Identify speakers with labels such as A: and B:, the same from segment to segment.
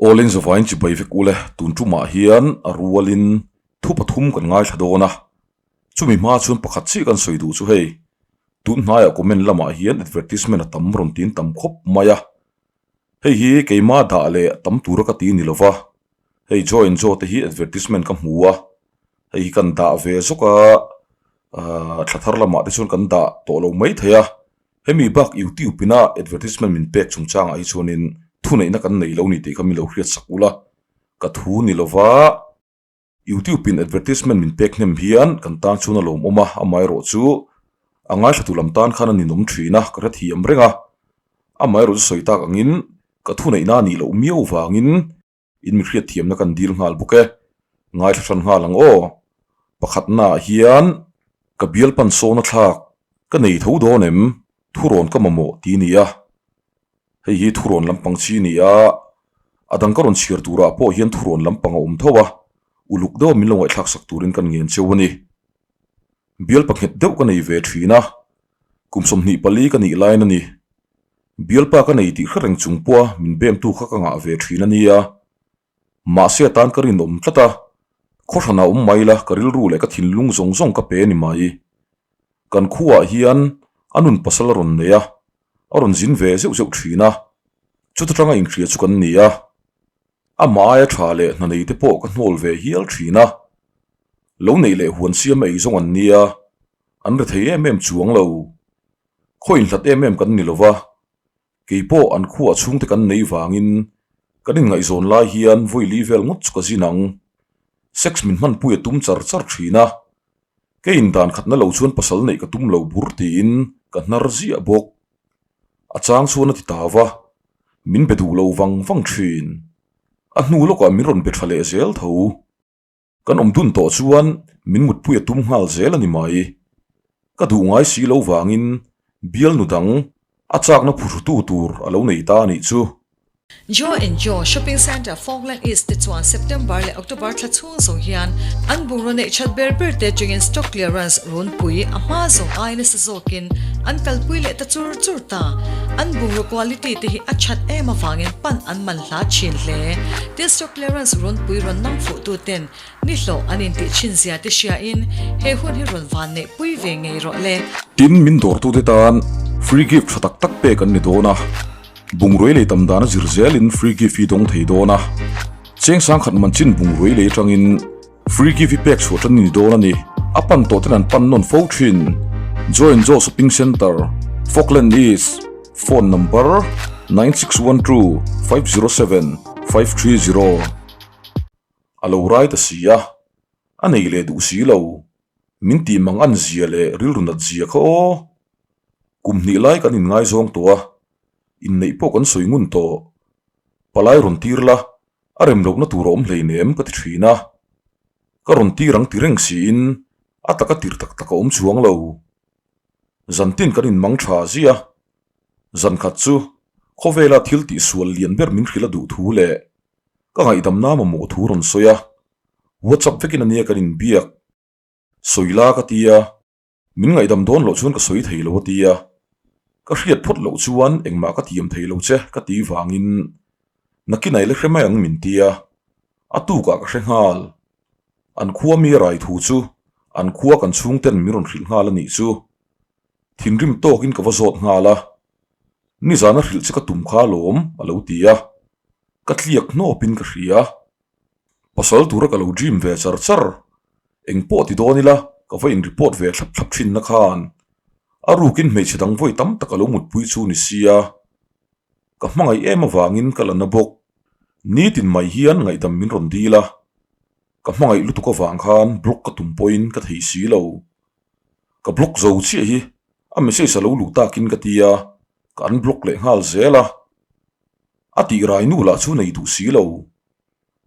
A: Awle in zavaiin chibai vek ule tun tumah hian a rualin thu pathum kan ngaithla dawn a, chumi hma chuan pakhat chiah kan sawi duh chu hei tun hnaiah comment lamah hian advertisement a tam rawn tin tam khawp mai a, hei hi keima dah leh tam tura ka ti ni lova, hei Joy and Joe te hi advertisement ka hmu a, hei hi kan dah ve zawk a, ahh thla thar lamah te chuan kan dah tawh lo mai thei a. Hemi bak YouTube ina advertisement min pek chungchangah hi chuanin thuneihna kan nei lo ni tih kha min lo hriat sak ula, ka thu ni lova YouTube in advertisement min pek hnem hian kan tan chuan a lawmawm a, amaherawh chu a ngaithlatu lam tan khan a ninawm thin a, ka hrethiam reng a, amaherawh chu sawi tak angin ka thuneihna a nih loh miau vangin In mi hriatthiamna kan dil nghal bawk e. Ngaithla hran nghal ang aw. Pakhatnaah hian ka bial pan sawna thlak ka nei tho dawn em? Thurawn ka mamawh ti nia. Hei hi thurawn lampang chi ni a, a dang ka rawn chhiar turah pawh hian thurawn lampang a awm tho a, uluk deuha min lo ngaihthlak sak turin kan ngen cheu a ni. Bial pakhat deuh ka nei ve thin a, kum 24 ka nih laiin a ni. Bialpa ka nei tih hre reng chung pawha min bemtu kha ka ngah ve thin a nia. Mahse a tan ka rinawm tlat a, khawhran ah awm mai la ka rilru leh ka thinlung zawng zawng ka pe a ni mai. Kan khuaah hian a nun pasal a rawn nei a, a rawn zin ve zeuh zeuh thin a, chuta tanga inhria chu kan ni a. Amah aia tha leh hna nei te pawh ka hnawl ve hial thin a, lo neih leh huan siam ei zawng an nia, an rethei em em chuang lo. Khaw inhlat em em kan ni lo va, kei pawh an khuah chhungte kan nei vangin kan inngaihzawn lai hian vawi li vel ngawt chu ka zin ang. Sex min hmanpui a tum char char thin a, kei indan khatna lo chuan pasal neih ka tum lo bur tiin ka hnar ziah bawk. A chang chuan a ti ta va, min be duh lo vang vang thin. A hnu lawkah min rawn be tha leh zel tho. Kan awm dun tawh chuan min mutpui a tum nghal zel a ni mai. Ka duh ngai si lo vangin bialnu dang a chakna phuhrutu tur a lo nei ta a nih chu.
B: Joe and Joe Shopping Centre Falkland East te chuan September leh October thla chhung zawng hian an bungraw neih that ber ber te atangin stock clearance runpui a hma zawng ai nasa zawkin an kalpui leh ta chur chur ta. An bungraw quality te hi a that em avangin pan an man hla thin hle. Tin stock clearance runpui rawn nang fuh tu ten ni hlawh an intih thin zia te hriain he hun hi rawn van neih pui ve ngei rawh le.
A: Tin min dawrtute tan free gift tha tak tak pek an ni dawn a. Bungrui lei tam dan a zir zelin free gift hi dawng thei dawn a, cheng sangkhat man chin bungrui lei atangin free gift hi pek chhuah tan a ni dawn a ni. A pan tawh ten an pan nawn fo thin. Join Joe Shopping Centre, Falkland East, Phone number, 9612 507 530. A lo rai ta si a, a nei leh duh si lo. Min tih mang an zia leh rilru nat zia kha aw. Kum hnih lai kan inngaizawng tawh a, inneih pawh kan sawi ngun tawh. Palai rawn tir la, a rem lohna tur a awm hleinem ka ti thin a. Ka rawn tir ang ti reng siin a taka tir tak tak a awm chuang lo. Zantin kan inmang tha ziah a, zankhat chu khawvela thil tihsual lian ber min hrilh a duh thu leh ka ngaihdamna mamawh thu rawn sawi a, WhatsApp vekin ania kan inbiak. Sawi la ka ti a. Min ngaihdam dawn loh chuan ka sawi thei lo a ti a, ka hriat phawt loh chuan engmah ka tiam thei lo che ka ti vangin nakin aile hre mai ang min ti a, a tukah ka hre nghal. An khua mi rai thu chu an khua kan chhungten min rawn hrilh nghal a nih chu. Thinrim tawkin ka va zawt nghal a, nizana hrilh che ka tum kha alawm a lo ti a, ka tliak hnawpin ka hria. Pasal tura ka lo dream ve char char, eng pawh ti dawn ila ka va in report ve thlap thlap thin na khan a rukin hmeichhe dang vawi tam tak a lo mutpui chu ni sia, ka hmangaih em avangin ka la na bawk. Nitin mai hian ngaihdam min rawn dil a, ka hmangaih lutuk avang khan block ka tum pawhin ka thei si lo. Ka block zo chiah hi a message a lo luh takin ka ti a, ka unblock leh nghal zel a. A tih rai nu lah chu nei duh si lo.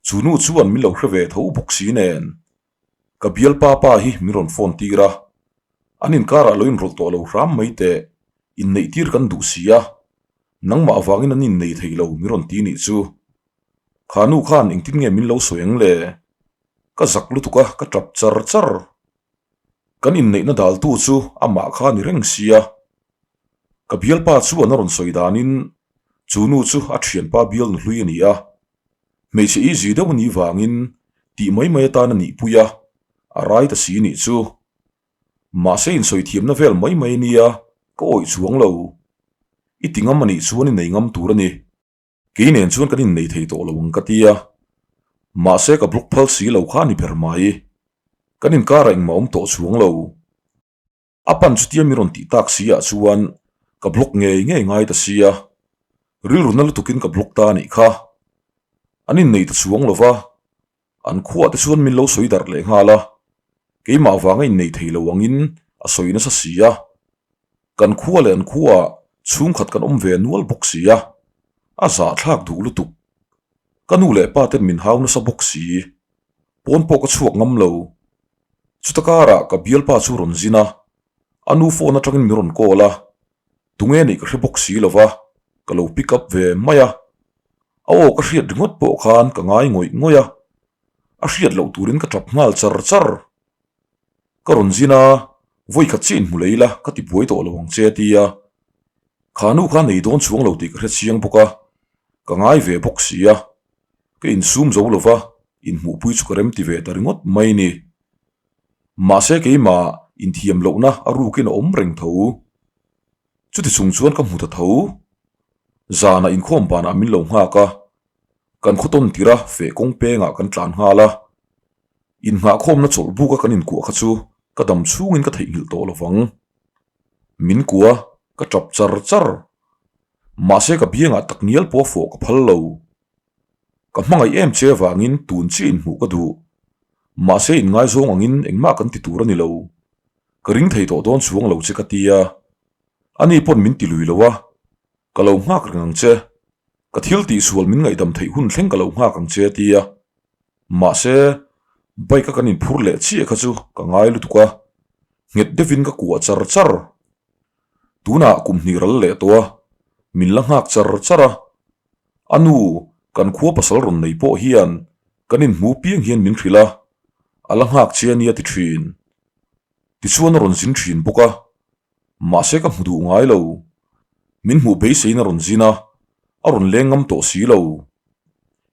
A: Chu nu chuan min lo hre ve tho bawk si nen. Ka bialpa pa hi min rawn phone tir a, an inkarah lo inrawlh tawh lo hram mai teh, inneih tir kan duh si a, nangmah avangin an innei thei lo min rawn ti nih chu. Kha nu khan engtin nge min lo sawi ang le? Ka zak lutuk a, ka tap char char. Kan inneihna daltu chu amah kha ni reng sia. Ka bialpa chuan a rawn sawi danin chu nu chu a thianpa bialnu hlui a ni a. Hmeichhe easy deuh a nih vangin tih mai mai atan a nihpui a, a rai ta si nih chu. Mahse insawi thiamna vel mai mai nia ka awih chuang lo. I ti ngam a nih chuan i nei ngam tur a ni. Kei nen chuan kan innei thei tawh lo ang ka ti a, mahse ka block phal si lo kha a ni ber mai. Kan inkarah engmah awm tawh chuang lo. A pan chutia mi rawn tih tak si ah chuan ka block ngei ngei ngai ta sia, rilru na lutukin ka block ta a nih kha. An innei ta chuang lo va, an khuah te chuan min lo sawi darh leh nghal a, keimah vanga innei thei lo angin a sawi nasa si a. Kan khua leh an khuaah chhungkhat kan awm ve nual bawk si a, a zahthlak duh lutuk. Ka nu leh pa ten min hau nasa bawk si, pawn pawh ka chhuak ngam lo. Chuta karah ka bialpa chu rawn zin a, a nu phone atangin min rawn call a, tunge nih ka hre bawk si lova, ka lo pick up ve mai a. A aw ka hriat ringawt pawh khan ka ngai ngawih ngawih a, a hriat loh turin ka tap nghal char char. Ka rawn zin a, vawikhat chiah inhmu lei la ka ti buai tawh lo ang che a ti a, kha nu kha nei dawn chuang lo tih ka hre chiang bawk a, ka ngai ve bawk si a. Ka insum zo lova, inhmuhpui chu ka rem ti ve ta ringawt mai ni. Mahse keimah inthiam lohna a rukin a awm reng tho. Chuti chung chuan ka hmu ta tho. Zanah inkhawm banah min lo nghak a, kan khaw tawn tirh a feh kawng pengah kan tlan nghal a. Innghahkhawmna chawlh buka kan inkuah kha chu ka dam chhungin ka theihnghilh tawh lovang. Min kuah, ka tap char char. Mahse ka biangah tak ngial pawh fawh ka phal lo. Ka hmangaih em che avangin tun chiah inhmuh ka duh. Mahse inngaizawng angin engmah kan ti tur a ni lo. Ka ring thei tawh dawn chuang lo che ka ti a. Ani pawn min ti lui lo a. Ka lo nghak reng ang che. Ka thil tihsual min ngaihdam theih hun thleng ka lo nghak ang che a ti a. Mahse bike a kan inphur leh chiah kha chu ka ngai lutuk a. Nghet deuhin ka kuah char char. Tunah kum hnih ral leh tawh a, min la nghak char char a. A nu, kan khua pasal rawn nei pawh hian kan inhmu piang hian min hrilh a, a la nghak che a nia ti thin. Tichuan a rawn zin thin bawk a, mahse ka hmu duh ngai lo. Min hmuh beiseiin a rawn zin a, a rawn leng ngam tawh si lo.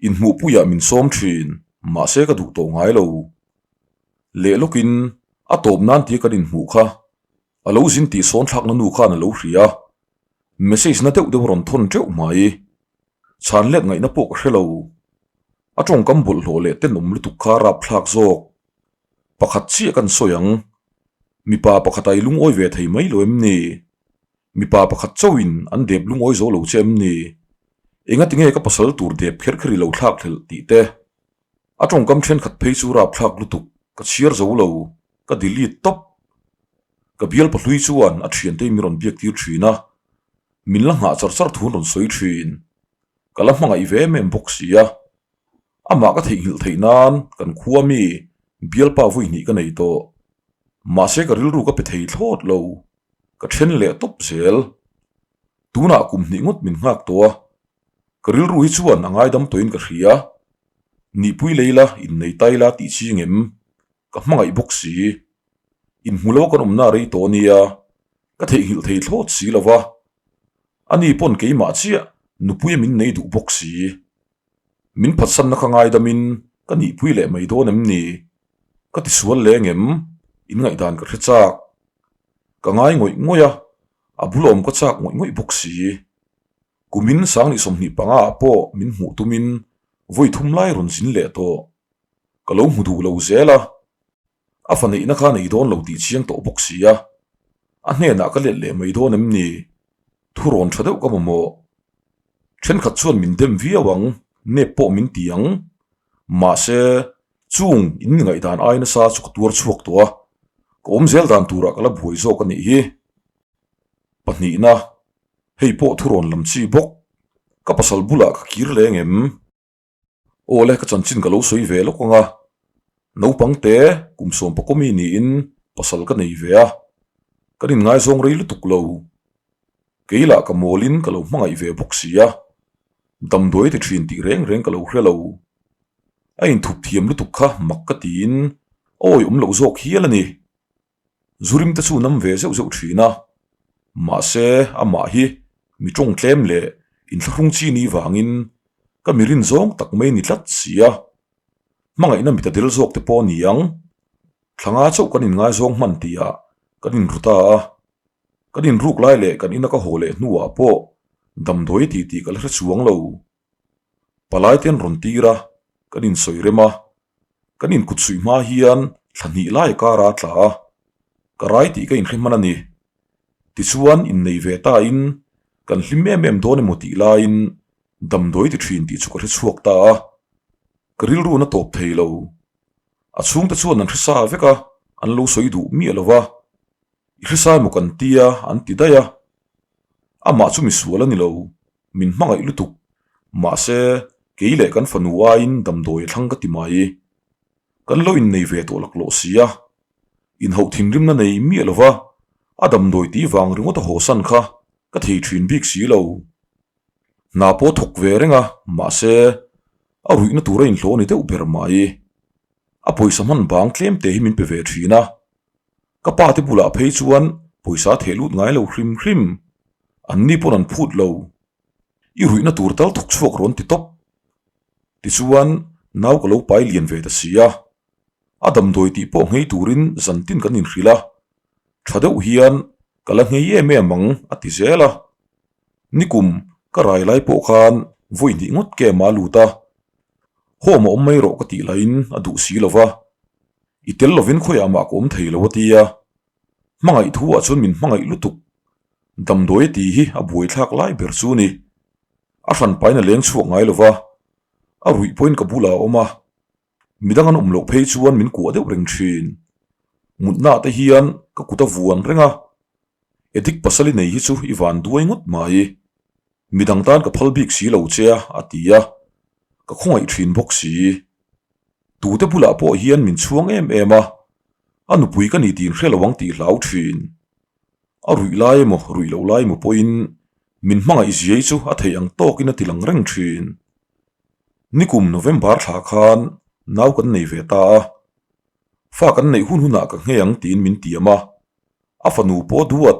A: Inhmuhpuiah min sawm thin, mahse ka duh tawh ngai lo. Leh lawkin a tawp nan tia kan inhmuh kha A lo zin tih sawn thlakna nu khan a lo hria a, message na deuh deuh a rawn thawn teuh mai. Chhan let ngaihna pawh ka hre lo. A tawngkam bawlhhlawh leh tenawm lutuk kha a rapthlak zawk. Pakhat chiah kan sawi ang. Mipa pakhat a i lungawi ve thei mai lo em ni? Mipa pakhat chauhin an dep lungawi zo lo che em ni? Engati nge ka pasal tur dep kher kher i lo thlak thlelh tih te? A tawngkam thenkhat phei chu rapthlak lutuk ka chhiar zo lo. Ka delete tawp. Ka bial pahlui chuan a thiante min rawn biak tir thin a, min la nghah char char thu an rawn sawi thin. Ka la hmangaih ve em em bawk si a. Amah ka theihnghilh theih nan kan khua mi bialpa vawi hnih ka nei tawh. Mahse ka rilru ka pe thei thlawt lo. Ka then leh tawp zel. Tunah kum hnih ngawt min nghak tawh a. Ka rilru hi chuan a ngaidam tawhin ka hria. Nihpui lei la, innei tai la tih ching em? Ka hmangaih bawk si. Inhmu lo kan awmna rei tawh nia, ka theihnghilh thei thlawt si lo va. Ani pawn keimah chiah nupuia min nei duh bawk si. Min phatsanna kha ngaidamin ka nihpui leh mai dawn em ni? Ka tisual leng em? In ngaihdan ka hre chak. Ka ngai ngawih ngawih a, a bul awm ka chak ngawih ngawih bawk si. Kumin sangni 25 ah pawh min hmuh tumin vawi thum lai rawn zin leh tawh. Ka lo hmu duh lo zel a, a fa neihna kha nei dawn lo tih chiang tawh bawk si a, a hnenah ka let leh mai dawn em ni? Thurawn tha deuh ka mamawh. Thenkhat chuan min dem viau ang, nep pawh min ti ang. Mahse, chung in ngaihdan ai nasa chu ka tuar chhuak tawh a, ka awm zel dan turah ka la buai zawk a nih hi. Pahnihna, hei pawh thurawn lam chi bawk, ka pasal bulah ka kir leng em? Aw le, ka chanchin ka lo sawi ve lawk ang a, naupang te kum sawm pakawmi niin pasal ka nei ve a, kan inngaizawng rei lutuk lo. Kei lah ka mawlin ka lo hmangaih ve bawk si a, damdawi ti thin tih reng reng ka lo hre lo. A inthup thiam lutuk kha mak ka tiin awi awm loh zawk hial a ni. Zurim te chu nam ve zeuh zeuh thin a, mahse amah hi mi tawng tlem leh inthlahrung chi ni vangin Ka mi rin zawng tak mai ni tlat si a. Hmangaihna mit a del zawk te pawh a ni ang. Thla nga chauh kan inngaizawng hman tihah kan inru ta a. Kan inruk lai leh kan ina ka haw leh hnuah pawh damdawi tih tih ka la hre chuang lo. Palai te an rawn tir a, kan insawi rem a. Kan inkut suih hma hian thla hnih lai kar a tla a, ka rai tih ka inhre hman a ni. Tichuan innei ve ta in kan hlim em em dawn emaw tih laiin damdawi ti thin tih chu ka hre chhuak ta a, ka rilru na tawp thei lo. A chhungte chuan an hre sa vek a, an lo sawi duh miah lo va, i hre sa emaw kan tia an ti daih a. Amah chu misual a ni lo, min hmangaih lutuk. Mahse, kei leh kan fanu aiin damdawi a thlang ka ti mai. Kan lo innei ve tawh laklawh si a, inhauh thinrimna nei miah lo va, a damdawi tih vang ringawt a hawsan kha ka thei thin bik si lo. Hna pawh thawk ve reng a, mahse, a ruihna tur a inhlawh ni deuh ber mai. A pawisa hman bang tlem te hi min pe ve thin a, Ka pa te bulah phei chuan pawisa theh lut ngai lo hrim hrim, an ni pawn an phut lo. I ruihna tur tal thawk chhuak rawn ti tawp. Tichuan nau ka lo pai lian ve ta si a, a damdawi tih pawh nghei turin zantin kan inhrilh a, tha deuh hian ka la nghei em em ang a ti zel a. Nikum ka rai lai pawh khan vawi hnih ngawt kem a lut a, home a awm mai rawh ka tih lahin a duh si lo va, i tel lovin khawiah mah ka awm thei lo a ti a, hmangaih thu ah chuan min hmangaih lutuk, damdawi a tih hi a buaithlak lai ber chu ni. A hran pain a leng chhuak ngai lo va, a ruih pawhin ka bulah a awm a, midang an awm loh phei chuan min kuah deuh reng thin. Mutna ah te hian ka kut a vuan reng a, Edik pasal i nei hi chu i van duai ngawt mai. Midang tan ka phal bik si lo che a, a ti a. Ka khawngaih thin bawk si. Tute bulah pawh hian min chhuang em em a, a nupui ka ni tih in hre lo ang tih hlau thin. A ruih lai emaw ruih loh lai emaw pawhin min hmangaih ziai chu a theih ang tawkin a ti lang reng thin. Nikum November thla khan nau kan nei ve ta a, Fa kan neih hun hunah ka nghei ang tiin min tiam a, a fanu pawh duat.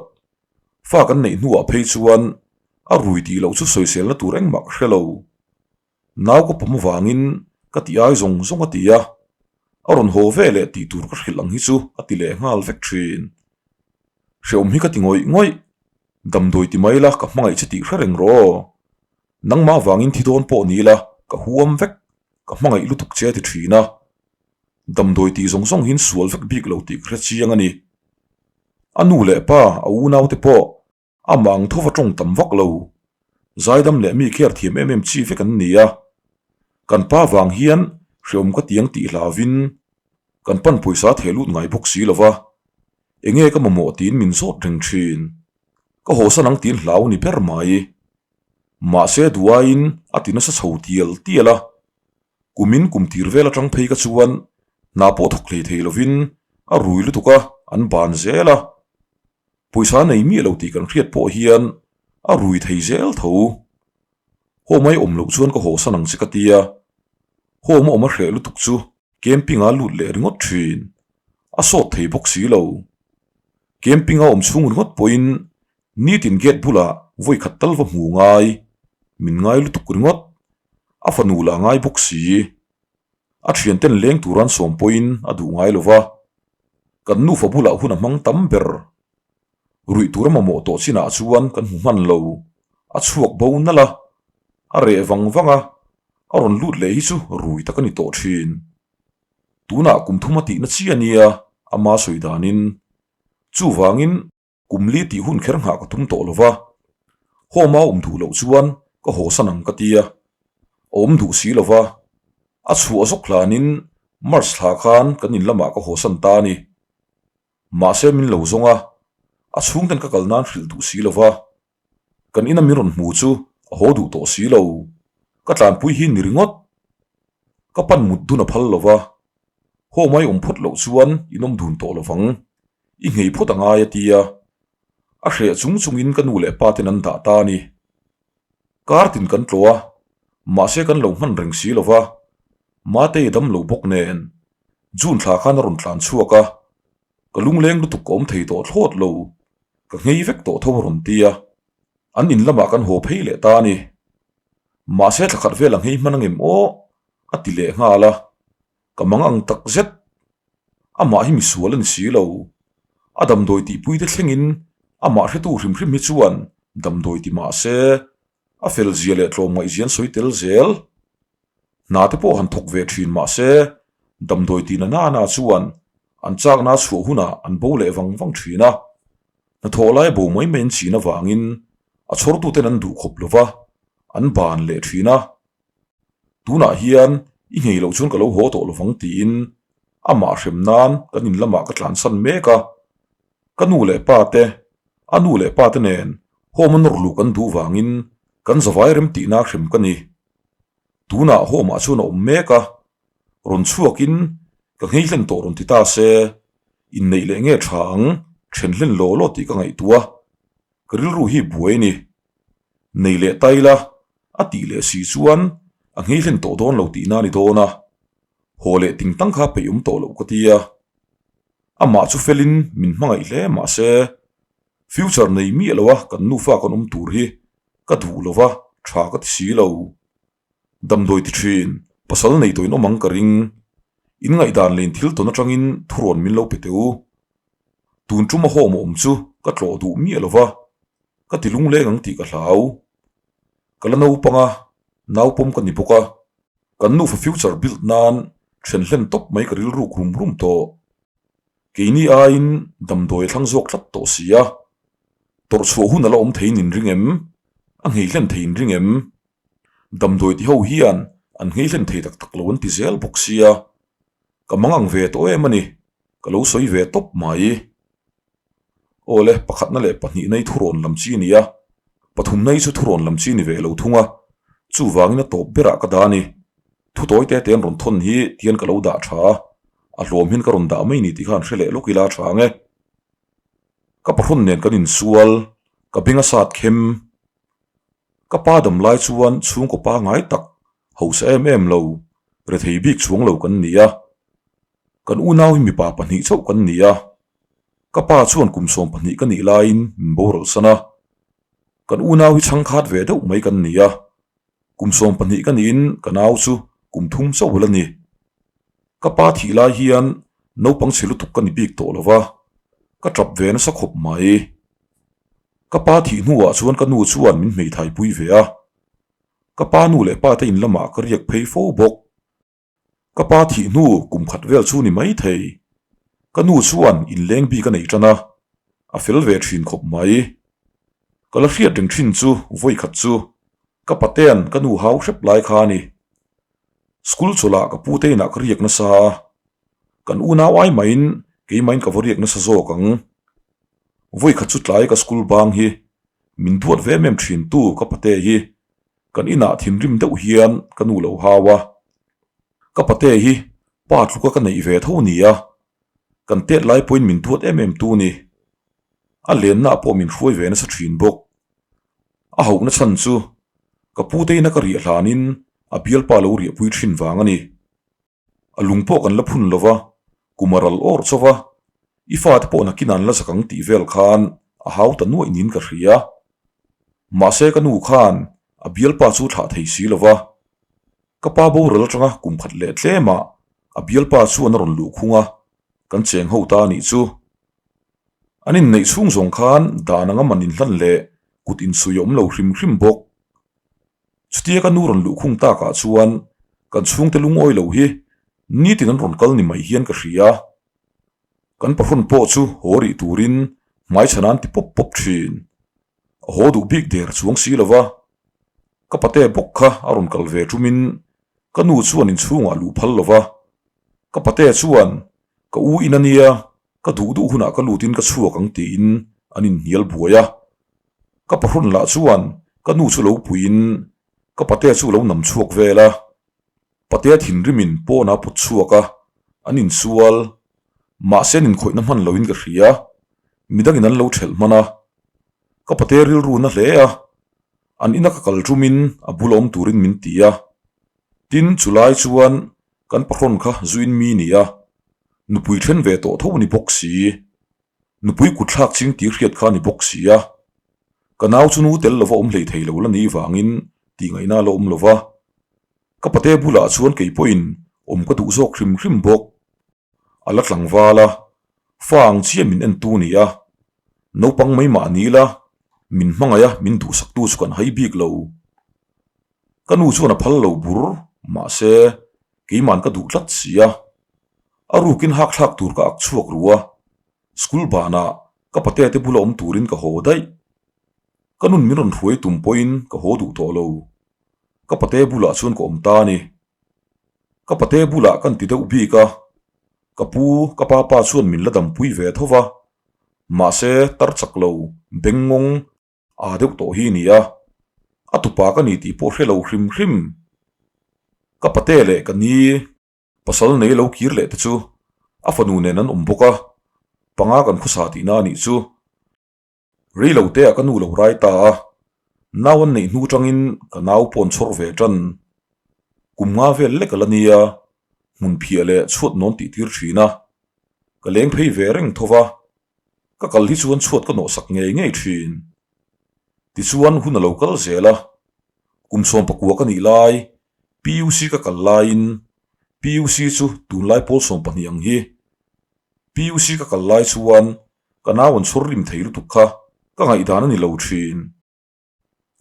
A: Fa kan neih hnuah phei chuan a rui tih loh chu sawiselna tur engmah ka hre lo. Nau ka pawm avangin ka ti ai zawng zawng a ti a, a rawn haw ve leh tih tur ka hrilh ang hi chu a ti leh nghal vek thin. Hrehawm hi ka ti ngawih ngawih, damdawi ti mai la ka hmangaih che tih hre reng rawh aw. Nangmah avangin thi dawn pawh ni ila ka huam vek, ka hmangaih lutuk che a ti thin a. Damdawi tih zawng zawng hian sual vek bik lo tih ka hre chiang a ni. A nu leh pa, a unaute pawh amah ang thova tawng tam vak lo. Zaidam leh mi care thiam em em chi vek an ni a. Kan pa vang hian hreawm ka tiang tih hlavin kan pan pawisa theh lut ngai bawk si lo va, enge ka mamawh tiin min zawt reng thin. Ka hawsan ang tiin hlau ni ber mai. Mahse duaiin a ti nasa chho tial tial a. Kumin kum tir vel atang phei ka chuan hna pawh thawk hlei thei lovin a rui lutuk a, an ban zel a. Pawisa nei miah lo tih kan hriat pawh hian a rui thei zel tho. Home a i awm loh chuan ka hawsan ang che ka tia, home a awm a hreh lutuk chu camping a lut leh ringawt thin. A sawt thei bawk si lo. Camping a awm chhung ringawt pawhin Nitin gate bulah vawi khat tal va hmu ngai, min ngai lutuk ringawt. A fanu lah ngai bawk si. A thianten leng tur an sawm pawhin a duh ngai lo va. Kan nufa bulah hun a hmang tam ber. Ruih tur a mamawh tawh chinah chuan kan hmu hman lo. A chhuak bo nalh a, a reh vang vang a, a rawn lut leh hi chu rui tak a ni tawh thin. Tunah kum thum a tihna chi a nia, ama sawi danin. Chuvangin Kum li tih hun kher nghah ka tum tawh lo va, home a awm duh loh chuan ka hawsan ang ka ti a, a awm duh si lo va, a chhuah zawk hlanin March thla khan kan in lamah ka hawsan ta a ni. Mahse min lo zawng a, a chhungten ka kal nan hrilh duh si lo va, kan ina min rawn hmu chu a haw duh tawh si lo, ka tlanpui hi ni ringawt. Ka pan mut dun a phal lo va, home a i awm phawt loh chuan in awm dun tawh lo vang. I nghei phawt a ngai a ti a, a hreh chung chungin ka nu leh pa ten an dah ta a ni. Kar tin kan tlawh a, mahse kan lo hman reng si lo va, Matei dam lo bawk nen June thla khan a rawn tlan chhuak a, ka lungleng lutuk ka awm thei tawh thlawt lo, ka nghei vek tawh tho a rawn ti a, an in lamah kan haw phei leh ta a ni. Mahse thla khat vel ang hei hman angem aw a ti leh nghal a, ka mang ang tak zet. Amah hi misual a ni si lo. A damdawi tihpui te thlengin amah hretu hrim hrim hi chuan damdawi ti mah se a fel zia leh tlawmngaih zia an sawi tel zel. Hna te pawh han thawk ve thin mah se damdawi tihna nana chuan an chakna chhuah hunah an bo leh vang vang thin a. Hnathawh lai bo mai mai an chin avangin a chhawrtuten an duh khawp lo va, an ban leh thin a. Tunah hian i nghei loh chuan ka lo haw tawh lovang tiin amah hrem nan kan in lamah ka tlansan mek a. Ka nu leh pa te, a nu leh pa te nen home a nawr luh kan duh vangin kan zavai rem tihna hrem ka ni. Tunah home ah chuan a awm mek a, rawn chhuakin ka nghei hlen tawh rawn ti ta se, inneih leh nge tha ang, then hlen law law tih ka ngaihtuah a, ka rilru hi buai a ni. Nei leh ta ila a tih leh si chuan a nghei hlen tawh dawn lo tihna a ni dawn a, haw leh ting tang kha peih awm tawh loh ka ti a. Amah chu felin min hmangaih hle mahse future nei miah lo a kan nufa kan awm tur hi ka duh lo va, tha ka ti si lo. Damdawi ti thin, pasal nei tawhin awm ang ka ring. In ngaihdan leh in thil tawn atangin thurawn min lo pe teh u. Tun tum a home awm chu ka tlawh duh miah lo va, ka ti lungleng ang tih ka hlau. Ka la naupang a, naupawm ka ni bawk a, kan nufa future build nan then hlen tawp mai ka rilruk rum rum tawh. Keini aiin damdawi a thlang zawk tlat tawh si a, tawrh chhuah hun a la awm theiin in ring em? A nghei hlen thei in ring em? Damdawi ti ho hian an nghei hlen thei tak tak lo an ti zel bawk sia, ka mang ang ve tawh em a ni, ka lo sawi ve tawp mai. Aw le, pakhatna leh pahnihna hi thurawn lam chi a ni a, pathumna hi chu thurawn lam chi a ni ve lo thung a, chuvangin a tawp berah ka dah a ni. Thu tawi te te an rawn thawn hi tihian ka lo dah tha a, a hlawm hian ka rawn dah mai ni tih kha an hre leh lawk ila a tha ang e. Ka pahrawn nen kan insual, ka beng a sat khem. Ka pa dam lai chuan chhungkaw pangai tak hausa em em lo, rethei bik chhuang lo kan ni a. Kan unau hi mipa pahnih chauh kan ni a. Ka pa chuan kum 12 ka nih laiin min boral san a. Kan unau hi chhangkhat ve deuh mai kan ni a. Kum 12 ka niin ka nau chu kum thum chauh la ni. Ka pa thih lai hian naupang chhe lutuk ka ni bik tawh lo va, ka tap ve nasa khawp mai. Ka pa thih hnuah chuan ka nu chuan min hmeithai pui ve a. Ka pa nu leh pa te in lamah ka riak phei fo bawk. Ka pa thih hnu kum khat vel chu ni mai thei. Ka nu chuan inleng bik a nei tan a, a fel ve thin khawp mai. Ka la hriat reng thin chu vawi khat chu ka patean ka nu hau hrep lai kha a ni. School chawlhah ka pute inah ka riak nasa a, kan unau ai mahin keimahin ka va riak nasa zawk ang. Vawi khat chu tlai ka school bang hi min duat ve em em thin tu ka pate hi Kan inah thinrim deuh hian ka nu lo hau a, ka pate hi pa tluka ka neih ve tho nia, kan tet lai pawhin min duat em em tu ni. A lenna pawh min hruai ve nasa thin bawk. A hauhna chhan chu ka pute ina ka riah hlanin a bialpa lo riahpui thin vang a ni. A lung pawh kan la phun lo va, kum a ral awr chauh va, i fate pawh nakin an la zak ang tih vel khan a hau ta nuaih niin ka hria. Mahse ka nu khan a bialpa chu thlah thei si lo va, ka pa boral atanga kum khat leh tlemah a bialpa chuan a rawn luh khung a, kan cheng ho ta a nih chu. An inneih chhung zawng khan dan anga man inhlan leh kut insuih a awm lo hrim hrim bawk. Chutia ka nu rawn luh khung takah chuan kan chhungte lungawi lo hi nitin an rawn kal ni mai hian ka hria. Kan pahrawn pawh chu haw rih turin hmaichhan an ti pawp pawp thin. A haw duh bik der chuang si lo va. Ka pate bawk kha a rawn kal ve tumin ka nu chuan inchhungah luh phal lo va. Ka pate chuan ka u in a nia, ka duh duh hunah ka lutin ka chhuak ang tiin an inhnial buai a. Ka pahrawn lah chuan ka nu chu lo puiin ka patea chu lo nam chhuak vel a, patea thinrimin pawn a pawt chhuak a, an insual. Mahse an inkhawihna hman loin ka hria, midangin an lo thelh hman a. Ka patea rilru na hle a, an ina ka kal tumin a bul awm turin min ti a. Tin, chulai chuan kan pahrawn kha zuin mi ni a, nupui then ve tawh tho a ni bawk si. Nupui kut thlak ching tih hriat kha a ni bawk si a, ka nau chu nu tel lova awm hlei thei lo la ni vangin tih ngaihna a la awm lo va. Ka pate bulah chuan kei pawhin awm ka duh zawk hrim hrim bawk. A la tlangval a, fa ang chiah min entu ni a. Naupang mai mah ni ila, min hmangaih a min duhsaktu chu kan hai bik lo. Ka nu chuan a phal lo bur, mahse keiman ka duh tlat si a. A rukin hakthlak tur ka ak chhuak ru a, school banah ka patea te bula awm turin ka haw daih. Ka nun min rawn hruai tum pawhin ka haw duh tawh lo. Ka patea bulah chuan ka awm ta a ni. Ka pate bulah kan ti deuh bik a, ka pu, ka pa pa chuan min la dampui ve tho va, mahse tar chak lo, bengngawng aa deuh tawh hi ni a, a tupa ka ni tih pawh hre lo hrim hrim. Ka pate leh ka ni pasal nei lo kir leh te chu a fanu nen an awm bawk a, panga kan khawsa tihna a nih chu. Rei lo te ah ka nu lo rai ta a, nau an neih hnu tangin ka nau pawn chhawr ve tan. Kum nga vel lek a la nia, hmun phiah leh chhuat nawn tih tir thin a. Ka leng phei ve reng tho va, ka kal hi chuan chhuat ka nawhsak ngei ngei thin. Tichuan hun a lo kal zel a, kum 19 ka nih lai, PUC ka kal laiin, PUC chu tunlai pawl 12 ang hi. PUC ka kal lai chuan Ka nau an chhawr rim thei lutuk kha ka ngaihdan a ni lo thin.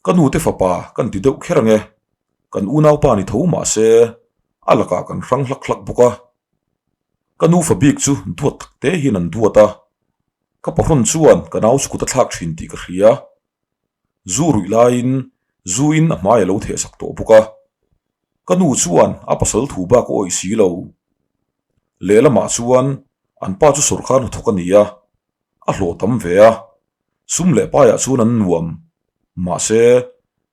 A: Ka nute fapa kan ti deuh kher ange, kan unaupa ni tho mah se a lakah kan hrang hlak hlak bawk a. Ka nu fa bik chu duat tak te hian an duat a, ka pahrawn chuan ka nau chu kut a thlak thin tih ka hria. Zu ruih laiin zu in a hmai a lo thehsak tawh bawk a, ka nu chuan a pasal thu bak a awih si lo. Lehlamah chuan an pa chu sawrkar hnathawk a ni a, a hlawh tam ve a, sum leh paiah chuan an nuam. Mahse,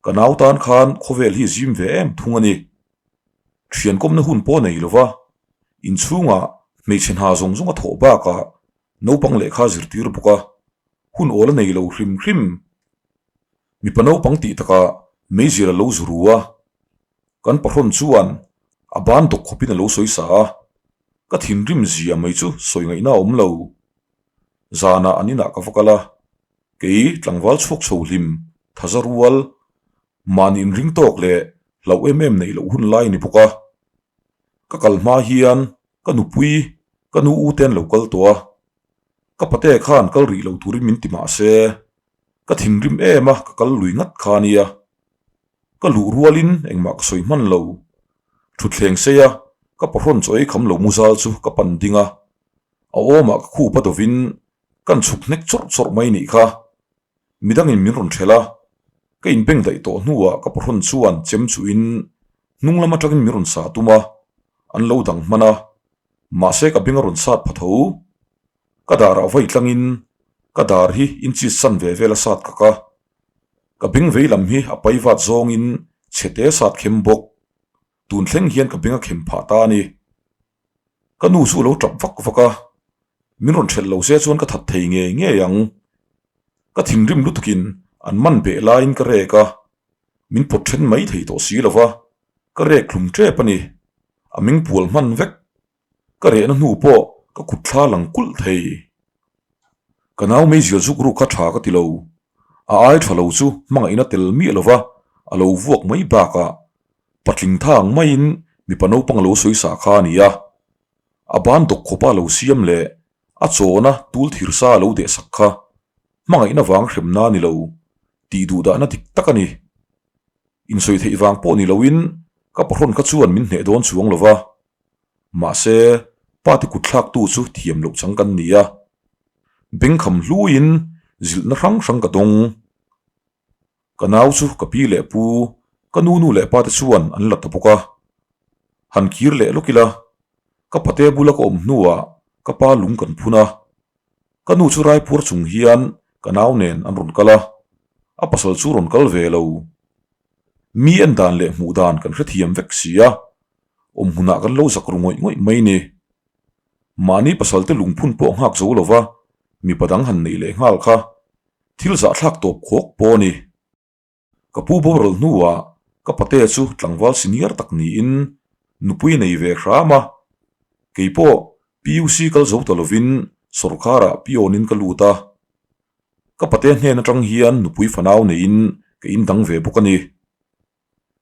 A: ka nau tan khan khawvel hi zim ve em thung a ni. Thian kawmna hun pawh nei lova, inchhungah hmeichhe hna zawng zawng a thawh bakah naupang lehkha zirtir bawk a, hun awl a nei lo hrim hrim. Mipa naupang tih takah meizial a lo zu ru a, Kan pahrawn chuan a ban dawk khawpin a lo sawi sa a, ka thinrim zia mai chu sawi ngaihna a awm lo. Zanah an inah ka va kal a, kei tlangval chhuak chho hlim, thaza rual, mahni inring tawk leh hlauh em em neih loh hun lai a ni bawk a. Ka kal hma hian ka nupui, ka nu u te an lo kal tawh a, ka pate khan kal rih lo turin min ti mah se, ka thinrim em a ka kal lui ngat kha a nia. Ka luh rualin engmah ka sawi hman lo. Thutthleng sei a, ka pahrawn chaw ei kham lo muzal chu ka pan ding a. A awmah ka khup a dovin kan chhuk hnek chawrh chawrh mai nih kha. Midangin min rawn ṭhelh a, ka inbeng daih tawh hnuah ka pahrawn chuan chem chuhin hnung lam aṭangin min rawn sah tum a, an lo dang hman a, mahse ka beng a rawn sat pha tho. Ka darah vawi tlangin ka dar hi inchis san ve vel a sat kak a, Ka beng vei lam hi a pai vat zawngin chhete sat khem bawk. Tun thleng hian ka beng a khem phah ta a ni. Ka nu chu a lo tap vak vak a, min rawn ṭhelh lo se chuan ka that thei ngei ngei ang. Ka thinrim lutukin an man beh laiin ka rek a, min pawt ṭhen mai thei tawh si lo va, ka rek hlum ṭep a ni. A meng pual hman vek. Ka rehna hnu pawh ka kut thla lang kulh thei. Ka nau meizial zuk ruk kha tha ka ti lo. A ai tha lo chu hmangaihna tel miah lova a lo vuak mai bakah patling tha ang maiin mipa naupang a lo sawi sa kha a ni a. A ban dawk khawpa a lo siam leh a chawna tul thir sa a lo deh sak kha hmangaihna vang hremna a ni lo tih duhdahna dik tak a ni. Insawi theih vang pawh ni loin ka pahrawn kha chuan min hneh dawn chuang lova. Mahse, pate kut thlaktu chu thiam loh chang kan ni a. Bengkham hluiin zilhna hrang hrang ka dawng. Ka nau chu ka pi leh pu, ka nu nu leh pate chuan an la ta bawk a. Han kir leh lawk ila, ka pate bula ka awm hnuah ka pa lung kan phun a. Ka nu chu raipuar chung hian ka nau nen an rawn kal a, a pasal chu rawn kal ve lo. Mi en dan leh hmuh dan kan hrethiam vek si a. Awm hmunah kan lo zak ru ngawih ngawih mai ni. Mahni pasalte lungphun pawh nghak zo lova mipa dang han neih leh nghal kha thil zahthlak tawp khawk pawh a ni. Ka pu boral hnuah ka pate chu tlangval senior tak niin nupui nei ve hram a, kei pawh PUC kal zo ta lovin sawrkarah peon-in ka lut a. Ka pate hnen atang hian nupui fanau neiin ka indang ve bawk a ni.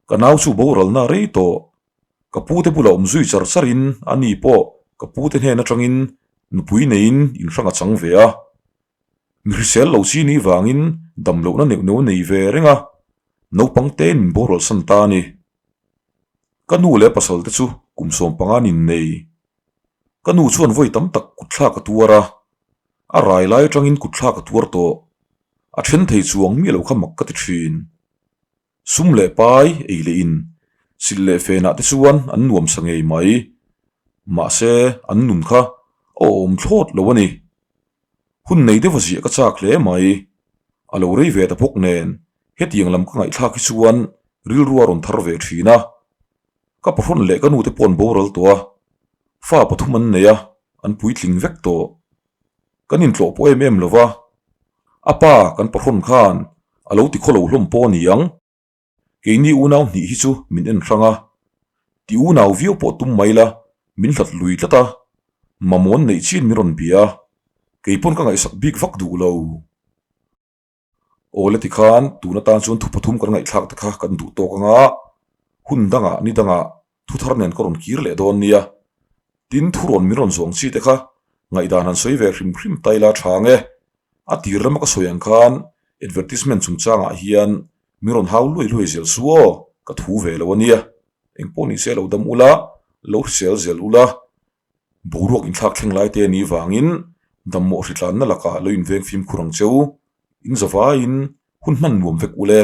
A: Ka nau chu boralna rei tawh. Ka pute bulah awm zui char charin ani pawh ka pute hnen atangin nupui neiin inhrang a chang ve a. Mi hrisel lo chi ni vangin dam lohna neuh neuh nei ve reng a, naupang tein min boral san ta a ni. Ka nu leh pasal te chu kum 15 nin nei. Ka nu chuan vawi tam tak kutthlak a tuar a, a rai lai atangin kutthlak a tuar tawh. A then thei chuang miah lo kha mak ka ti thin. Sum leh pai ei leh in silh leh fenah te chuan an nuam sa ngei mai. Mahse an nun kha a awm thlawt lo a ni. Hun nei deuh a ziah ka chak hle mai. A lo rei ve ta bawk nen hetiang lam ka ngaihthlak hi chuan rilru a rawn thar ve thin a. Ka pahrawn leh ka nute pawh an boral tawh a, fa pathum an nei a, an puitling vek tawh. Kan intlawh pawh em em lo va, a pa kan pahrawn khan a lo ti khaw lo hlawm pawh a ni ang. Keini unau hnih hi chu min en hrang a, ti unau viau pawh tum mai la, min hlat lui tlat a, mamaw'n neih chin min rawn bia a, kei pawn ka ngaihsak bik vak duh lo. Awle tikhan tun atan chuan thu pathum kan ngaihthlak te kha kan duh tawk anga, hun dangah ni dangah thu thar nen ka rawn kir leh dawn nia. Tin, thu rawn min rawn zawng chi te kha ngaihdan han sawi ve hrim hrim ta ila tha ang e. A tir lama ka sawi ang khan advertisement chungchangah hian min rawn hau luai luai zel su aw, ka thu ve lo ania. Engpawh nise lo dam ula, lo hrisel zel ula, Boruak inthlak thleng lai te a nih vangin dammawh hritlanna lakah lo inveng fimkhur ang che u, in zavaiin hun hman nuam vek u le.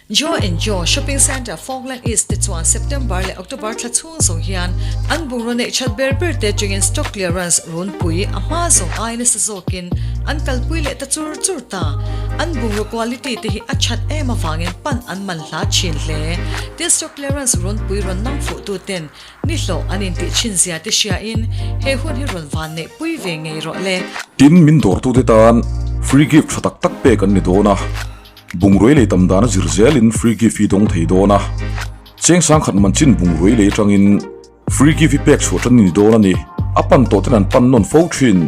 B: Joe and Joe Shopping Centre Falkland East te chuan September leh October thla chhung zawng hian an bungraw neih that ber ber te atangin stock clearance runpui a hma zawng ai nasa zawkin an kalpui leh ta chur chur ta. An bungraw quality te hi a that em avangin pan an man hla thin hle. Tin stock clearance runpui rawn nang fuh tu ten Ni hlawh an intih thin zia te hriain he hun hi rawn van neih pui ve ngei rawh le.
A: Tin, min dawrtute tan free gift tha tak tak pek an ni dawn a, bungrui lei tam dana zir zelin free gift hi dawng thei dawn a, cheng sangkhat man chin bungrui lei atangin free gift hi pek chhuah tan a ni dawn a ni. A pan tawh ten an pan nawn fo thin.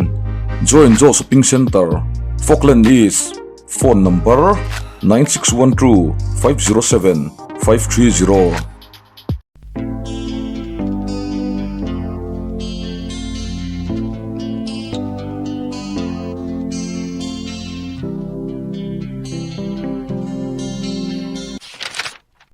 A: Join Joe Shopping Centre, Falkland East, phone number, 9612 507 530.